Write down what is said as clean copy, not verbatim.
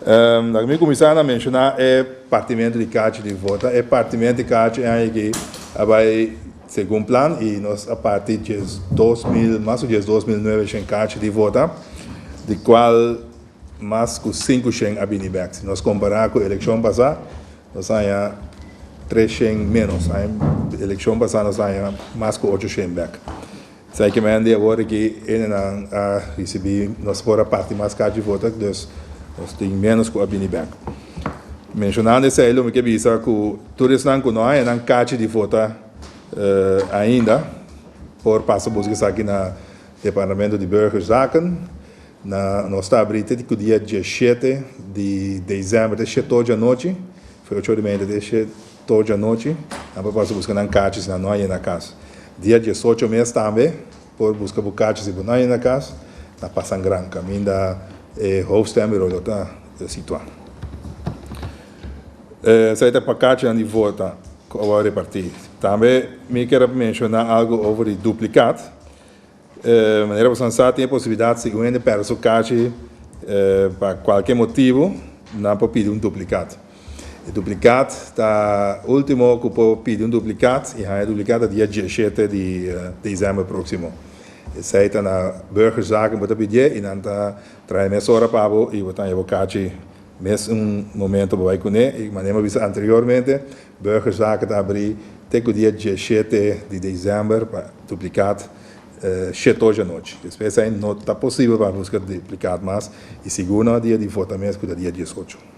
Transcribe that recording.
Laga mi kuminsá na menshoná e partimentu di kachi di vota. E partimentu di kachi e aña aki a bai segun plan i nos a parti 12.000, mas ku 12.900 kachi di vota, di kual mas ku 500 a bini bèk. Si nos kompará ku elekshon pasá, nos haña 300 ménos. Elekshon pasá nos haña mas ku 800 bèk. Esaki ke men di awor aki hendenan a risibí, nos por a parti mas kachi vota, dus nos tin ménos ku a bini bèk. Menshonando esei lo mi ke bisa ku tur esnan ku no haña nan kachi di vota ainda por pasa buska esaki na Departamento di Burgerzaken. Na nos ta abrí te ku dia 17 di desèmber te shete or djanochi, for 8 or di mainta te 7 or djanochi, nan por pasa buska nan kachi si nan no haña na kas. Dia 18 mes tambe por buska bo kachi si bo no haña na kas na Pasangran, kaminda e hoofdstembureau lo ta situá. Esei ta pa kachinan di vota ku a wòrdu repartí. Tambe mi kier a menshoná algu over di duplikat. Manera boso nan sa tin e posibilidat si un hende pèrdè su kachi pa kualke motibu nan por pidi un duplikat. E duplikat ta ultimo ku por pidi un duplikat i haña e duplikat ta dia 17 di desèmber próksimo. Esei ta na Burgerzaken bo ta pidié i nan ta traha mesora pa bo i bo ta haña bo kachi mes un momento bo bai kuné. I manera mi a bisa anteriormente, Burgerzaken ta abrí te ku dia 17 di desèmber pa duplikat 7 or djanochi. Despues ei no ta posibel pa buska duplikat mas i sigur no dia di vota mes ku ta dia 18.